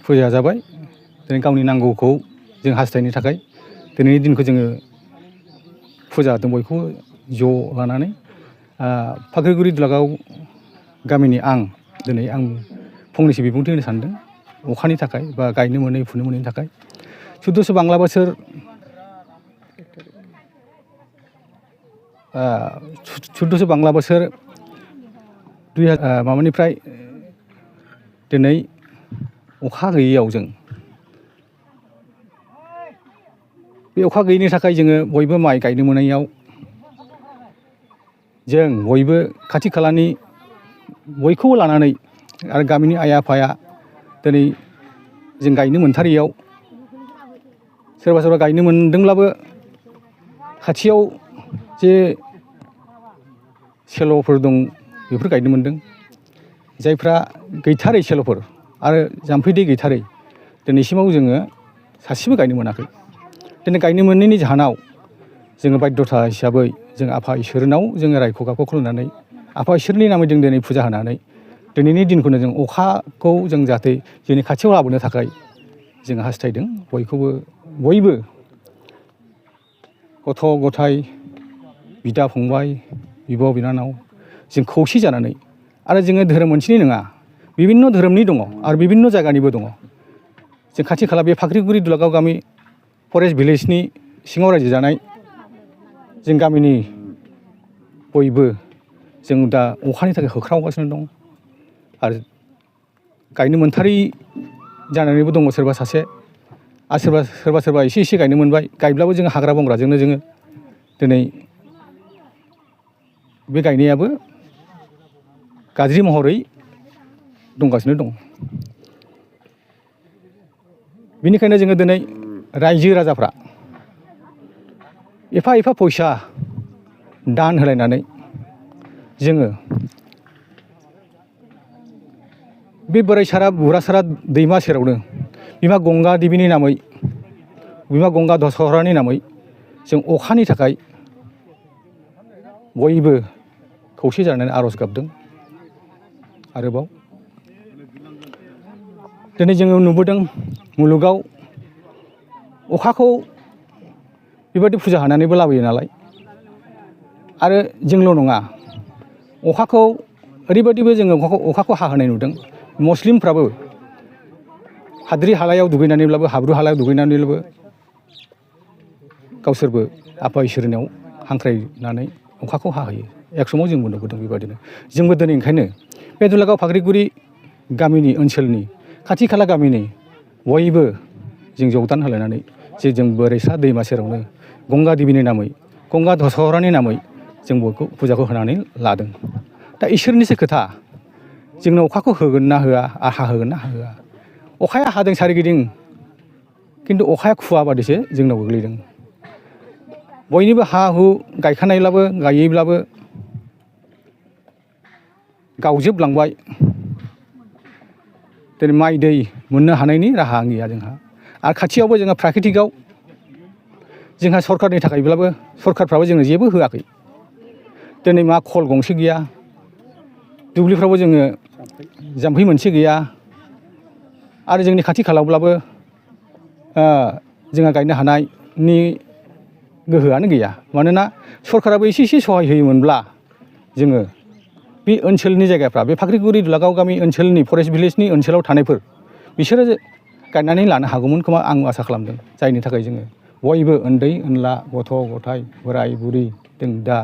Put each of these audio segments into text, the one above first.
फुजा जाबाय दिनै गावनि नांगौखौ जों हास्थायनो थाखाय दिनैनि दिनखौ जोङो फुजा होदों बयखौबो ज' लानानै फाख्रिगुरि दुलागाव गामिनि दिनै आं फंनैसो बिबुंथि होनो सानदों अखानि थाखाय बा गायनो मोनै फुनो मोनैनि थाखाय 1400 बांला बोसोर 1400 बांला बोसोर माबानिफ्राय दिनै अखा गैयैयाव जों बे अखा गैयैनि थाखाय जोङो बयबो माइ गायनो मोनैयाव जों बयबो खाथि खालानि बयखौबो लानानै आरो गामिनि आइ आफाया दिनै जों गायनो मोनथारियाव सोरबा सोरबा गायनो मोनदोंब्लाबो खाथियाव जे सेल'फोर दं बेफोर गायनो मोनदों जायफ्रा गैथारै सेल'फोर आरो जाम्फै दै गैथारै दिनैसिमाव जोङो सासेबो गायनो मोनाखै दिनै गायनो मोनैनि जाहोनाव जोङो बाध्यथा हिसाबै जों आफा इसोरनाव जोङो रायख' गाबख' खुलुमनानै आफा इसोरनि नामै जों दिनै फुजा होनानै दिनैनि दिनखौनो जों अखाखौ जों जाहाथे जोंनि खाथियाव लाबोनो थाखाय जों हास्थायदों बयबो गथ' गथाय बिदा फंबाय बिब' बिनानाव जों खौसे जानानै आरो जोङो धोरोम मोनसेनि नङा बिभिन्न धोरोमनि दङ आरो बिभिन्न जायगानिबो दङ जों खाथि खाला बे फाख्रिगुरि दुलागाव गामि फरेस्ट भिलेजनि सिङाव रायजो जानाय जों गामिनि बयबो जों दा अखानि थाखाय होख्रावगासिनो दं आरो गायनो मोनथारै जानानैबो दङ सोरबा सासे आरो सोरबा एसे एसे गायनो मोनबाय गायब्लाबो जोङो हाग्रा बंग्राजोंनो जोङो दिनै बे गायनायाबो गाज्रि महरै दंगासिनो दं बेनिखायनो जोङो दिनै रायजो राजाफ्रा एफा एफा फैसा दान होलायनानै जोङो बे बोराइसारा बुरासारा दैमा सेरावनो बिमा गंगा देबिनि नामै बिमा गंगा दशहरानि नामै जों अखानि थाखाय बयबो खौसे जानानै आर'ज गाबदों आरोबाव दिनै जोङो नुबोदों मुलुगाव अखाखौ बेबायदि फुजा होनानैबो लाबोयो नालाय आरो जोंल' नङा अखाखौ ओरैबायदिबो जोङो अखाखौ हाहोनाय नुदों मुस्लिमफ्राबो हाद्रि हालायाव दुगैनानैब्लाबो हाब्रु हालायाव दुगैनानैब्लाबो गावसोरबो आफा इसोरनियाव हांख्रायनानै अखाखौ हाहोयो एक समाव जोंबो नुबोदों बेबायदिनो जोंबो दिनै ओंखायनो बे दुलागाव फाख्रिगुरि गामिनि ओनसोलनि खाथि खाला गामिनि बयबो जों जगदान होलायनानै जे जों बोराइसा दैमा सेरावनो गंगा देबिनि नामै गंगा दशहरानि नामै जों बयखौ फुजाखौ होनानै लादों दा इसोरनिसो खोथा जोंनो अखाखौ होगोन ना होआ हाहोगोन ना हाहोआ अखाया हादों सारिगिदिं खिन्थु अखाया खुवा बादिसो जोंनाव गोग्लैदों बयनिबो हा हु गायखानायब्लाबो गायैब्लाबो गावजोबलांबाय दिनै माइ दै मोननो हानायनि राहा गैया जोंहा आरो खाथियावबो जोंहा प्राकृतिकआव जोंहा सरकारनि थाखायब्लाबो सरकारफ्राबो जोंनो जेबो होआखै दिनै मा खल गंसे गैया दुब्लिफ्रावबो जोङो जाम्फै मोनसे गैया आरो जोंनि खाथि खालायावब्लाबो जोंहा गायनो हानायनि गोहोआनो गैया मानोना सरकाराबो एसे एसे सहाय होयोमोनब्ला जोङो बे ओनसोलनि जायगाफ्रा बे फाख्रिगुरि दुलागाव गामि ओनसोलनि फरेस्ट भिलेजनि ओनसोलाव थानायफोर बिसोरो गायनानै लानो हागौमोन खोमा आं आसा खालामदों जायनि थाखाय जोङो बयबो उन्दै उनला गथ' गथाय बोराय बुरि जों दा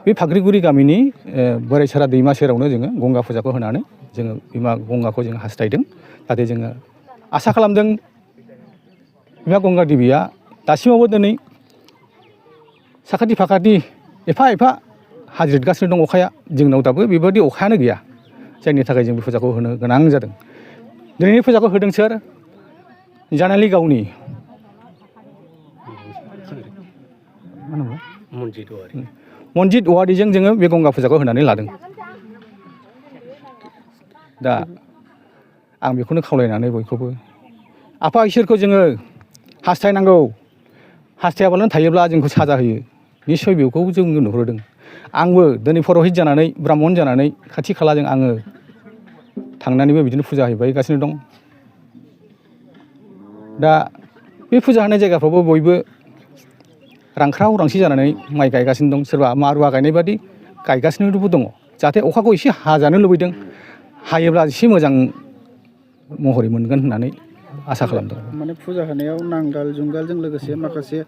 बे फाख्रिगुरि गामिनि बोराइसारा दैमा सेरावनो जोङो गंगा फुजाखौ होनानै जोङो बिमा गंगाखौ जोङो हास्थायदों जाहाथे जोङो आसा खालामदों बिमा गंगा देबिया दासिमावबो दिनै साखाथि फाखाथि एफा एफा हाज्रिदगासिनो दं अखाया जोंनाव दाबो बेबायदि अखायानो गैया जायनि थाखाय जों बे फुजाखौ होनो गोनां जादों दिनैनि फुजाखौ होदों सोर जानालि गावनि मनजित औवारिजों जोङो बे गंगा फुजाखौ होनानै लादों दा आं बेखौनो खावलायनानै बयखौबो आफा इसोरखौ जोङो हास्थायनांगौ हास्थायाबानो थायोब्ला जोंखौ साजा होयो निस्सय बेखौ जों नुहुरदों आंबो दिनै पुर'हित जानानै ब्राह्मण जानानै खाथि खालाजों आङो थांनानैबो बिदिनो फुजा हैबायगासिनो दं दा बे फुजा होनाय जायगाफ्रावबो बयबो रांख्राव रांसि जानानै माइ गायगासिनो दं सोरबा मारुवा गायनाय बादि गायगासिनोबो दङ जाहाथे अखाखौ एसे हाजानो लुबैदों हायोब्ला एसे मोजां महरै मोनगोन होननानै आसा खालामदों। माने फुजा होनायाव नांगाल जुंगालजों लोगोसे माखासे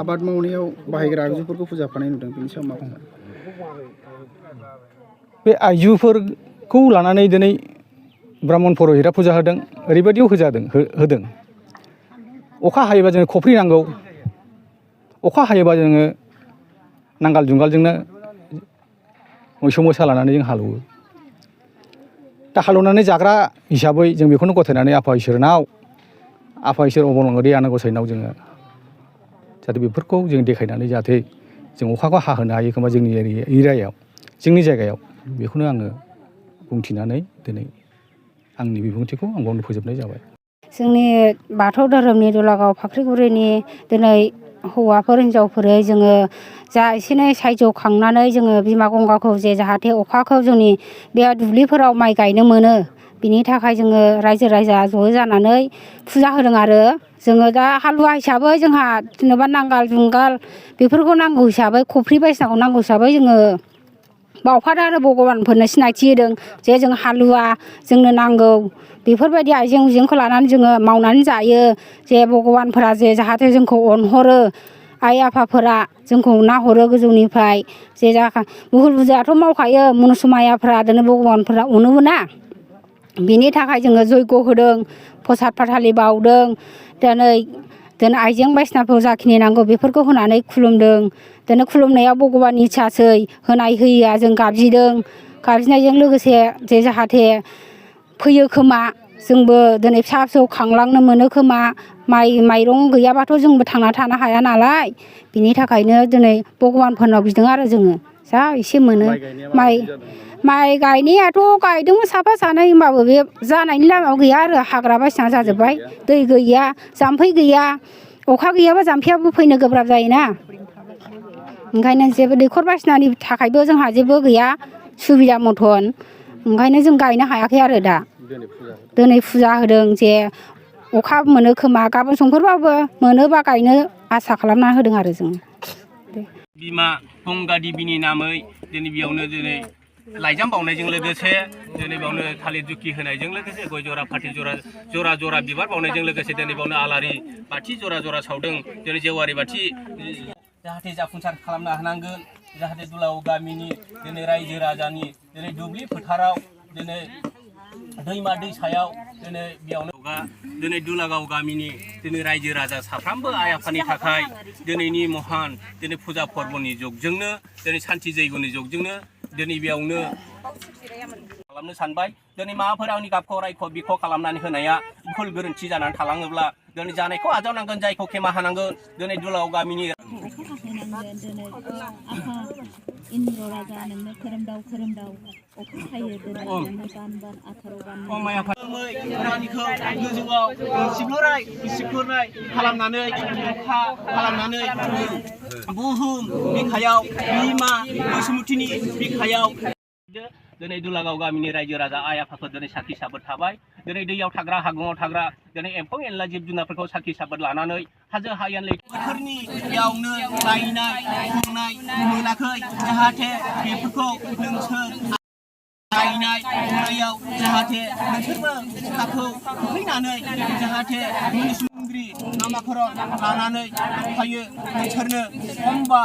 आबाद मावनायाव बाहायग्रा आगजुफोरखौ फुजाफानाय नुदों बेनि सायाव मा बुंगोन? बे आइजुफोरखौ लानानै दिनै ब्राह्मण पुरहितआ फुजा होदों ओरैबायदियाव होदों अखा हायोबा जोङो खफ्रि नांगौ अखा हायोबा जोङो नांगाल जुंगालजोंनो मोसौ मोसा लानानै जों हालेवो दा हालेवनानै जाग्रा हिसाबै जों बेखौनो गथायनानै आफा इसोरनाव आफा इसोर अबंलावरि आनान गसाइनाव जोङो जाहाथे बेफोरखौ जों देखायनानै जाहाथे जों अखाखौ हाहोनो हायो खोमा जोंनि एरियायाव जोंनि जायगायाव बेखौनो आङो बुंथिनानै दिनै आंनि बिबुंथिखौ आं बावनो फोजोबनाय जाबाय। जोंनि बाथौ धोरोमनि दुलागाव फाख्रिगुरिनि दिनै हौवाफोर हिनजावफोरै जोङो जा एसे एनै सायज' खांनानै जोङो बिमा गंगाखौ जे जाहाथे अखाखौ जोंनि बे दुब्लिफोराव माइ गायनो मोनो बिनि थाखाय जोङो रायजो राजा ज' जानानै फुजा होदों आरो जोङो दा हालुवा हिसाबै जोंहा जेनेबा नांगाल जुंगाल बेफोरखौ नांगौ हिसाबै खफ्रि बायदिसिनाखौ नांगौ हिसाबै जोङो बावफादों आरो भगबानफोरनो सिनायथि होदों जे जों हालुवा जोंनो नांगौ बेफोरबायदि आइजें उइजेंखौ लानानै जोङो मावनानै जायो जे भगबानफोरा जे जाहाथे जोंखौ अनहरो आइ आफाफोरा जोंखौ नाहरो गोजौनिफ्राय जे बुहुल बुजायाथ' मावखायो मुनुसुमायाफ्रा दिनै भगबानफोरा अनोबो ना बिनि थाखाय जोङो जयग' होदों प्रसाद फाथालि बावदों दिनै आइजें बायदिसिनाफोर जाखिनि नांगौ बेफोरखौ होनानै खुलुमदों दिनै खुलुमनायाव भगबाननि इसासै होनाय होयैया जों गाबज्रिदों गाबज्रिनायजों लोगोसे जे जाहाथे फैयो खोमा जोंबो दिनै फिसा फिसौ खांलांनो मोनो खोमा माइरं गैयाबाथ' जोंबो थांना थानो हाया नालाय बिनि थाखायनो दिनै भगबानफोरनाव बिदों आरो जोङो जा एसे मोनो माइ गायनायाथ' गायदोंमोन साफा सानै होमबाबो बे जानायनि लामायाव गैया आरो हाग्रा बायदिसिना जाजोब्बाय दै गैया जाम्फै गैया अखा गैयाबा जाम्फैयाबो फैनो गोब्राब जायोना ओंखायनो जेबो दैखर बायदिसिनानि थाखायबो जोंहा जेबो गैया सुबिदा मथन ओंखायनो जों गायनो हायाखै आरो दा दिनै फुजा होदों जे अखा मोनो खोमा गाबोन समफोरबाबो मोनोबा गायनो आसा खालामना होदों आरो जों बिमा गंगा देबिनि नामै दिनै बेयावनो दिनै लाइजाम बावनायजों लोगोसे दिनै बेयावनो थालिर जुखि होनायजों लोगोसे गय जरा फाथै जरा जरा बिबार बावनायजों लोगोसे दिनै बेयावनो आलारि बाथि जरा जरा सावदों दिनै जेवारि बाथि जाहाथे जाफुंसार खालामनो हानांगोन जाहाथे दुलागाव गामिनि दिनै रायजो राजानि दिनै दुब्लि फोथाराव दिनै दैमा दैसायाव दिनै बेयावनो दिनै दुलागाव गामिनि दिनै रायजो राजा साफ्रोमबो आइ आफानि थाखाय दिनैनि महान दिनै फुजा पर्बनि जुगजोंनो दिनै सान्थि जैग'नि जुगजोंनो दिनै बेयावनो खालामनो सानबाय दिनै माबाफोर आंनि गाबखौ रायख' बिख' खालामनानै होनाया भुल गोरोन्थि जानानै थालाङोब्ला दिनै जानायखौ आजावनांगोन जायखौ खेमा होनांगोन दिनै दुलागाव गामिनि इन्द्र राजा नोंनो खोरोमदाव अखा हायो दिनै बान आथाराव रानिखौ गोजौआव सिबलुराय खालामनानै अखा खालामनानै बुहुम बिखायाव बिमा बैसुमुथिनि बिखायाव दिनै दुलागाव गामिनि रायजो राजा आइ आफाफोर दिनै साखि साबोद थाबाय दिनै दैयाव थाग्रा हागुङाव थाग्रा दिनै एम्फौ एनला जिब जुनारफोरखौ साखि साबोद लानानै हाजो हायेन लैथोफोरनि बेयावनो गायनाय फुनाय मोनाखै जाहाथे बेफोरखौ नोंसोर गायनाय फुनायाव जाहाथे नोंसोरबो अखाखौ फैनानै जाहाथे मुनिसुंग्रि नामाखरन लानानै फैयो नोंसोरनो अम्बा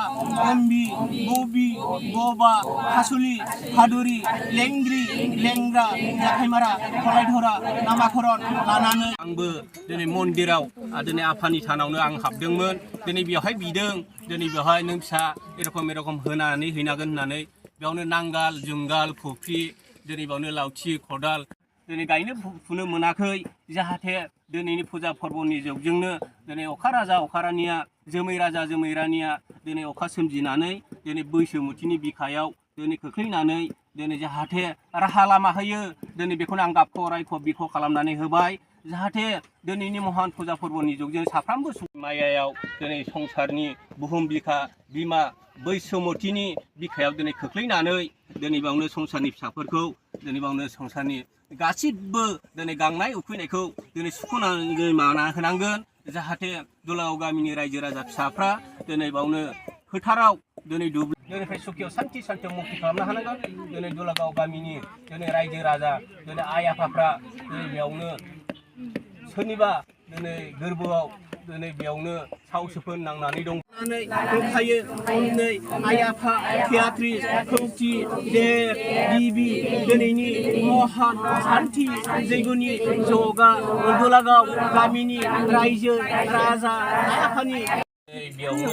अम्बि बबि बबा हासुलि हादुरि लेंग्रि लेंग्रा जाखायमारा खलायधरा नामाखरन लानानै आंबो दिनै मन्दिराव दिनै आफानि थानावनो आं हाबदोंमोन दिनै बेवहाय बिदों दिनै बेवहाय नों फिसा एरखम होनानै हैनांगोन होननानै बेयावनो नांगाल जुंगाल खफ्रि दिनै बेयावनो लावथि खदाल दिनै गायनो फुनो मोनाखै जाहाथे दिनैनि फुजा पर्बनि जुगजोंनो दिनै अखा राजा अखा रानिया जोमै राजा जोमै रानिया दिनै अखा सोमजिनानै दिनै बैसोमुथिनि बिखायाव दिनै खोख्लैनानै दिनै जाहाथे राहा लामा होयो दिनै बेखौनो आं गाबख' रायख' बिख' खालामनानै होबाय जाहाथे दिनैनि महान फुजा फोरबोनि जुगजों साफ्रोमबो मायायाव दिनै संसारनि बुहुम बिखा बिमा बैसोमुथिनि बिखायाव दिनै खोख्लैनानै दिनै बावनो संसारनि फिसाफोरखौ दिनै बावनो संसारनि गासिबो दिनै गांनाय उखैनायखौ दिनै सुख'नानै माना होनांगोन जाहाथे दुलागाव गामिनि रायजो राजा फिसाफ्रा दिनै बावनो फोथाराव दिनै दुब्लि दिनैनिफ्राय सुखियाव सान्थियाव मुक्ति खालामनो हानांगोन दिनै दुलागाव गामिनि दिनै रायजो राजा दिनै आइ आफाफ्रा दिनै बेयावनो सोरनिबा दिनै गोरबोआव दिनै बेयावनो सावसोफोर नांनानै दं दंखायो दिनै आइ आफा थेयाथ्रि खौथि देर गिबि दिनैनि महान सान्थि जैगुनि जगा दुलागाव गामिनि रायजो राजा आइ आफानि बेयावनो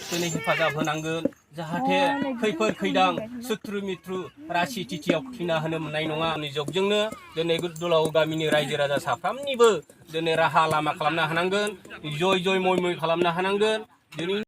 दिनै हेफाजाब होनांगोन जाहाथे खैफोद खैदां सुथ्रु मिथ्रु रासि थिथियाव खिना होनो मोननाय नङा निजगजोंनो दिनै दुलागाव गामिनि रायजो राजा साफ्रोमनिबो दिनै राहा लामा खालामनो हानांगोन जय जय मय मय खालामनो हानांगोन दिनै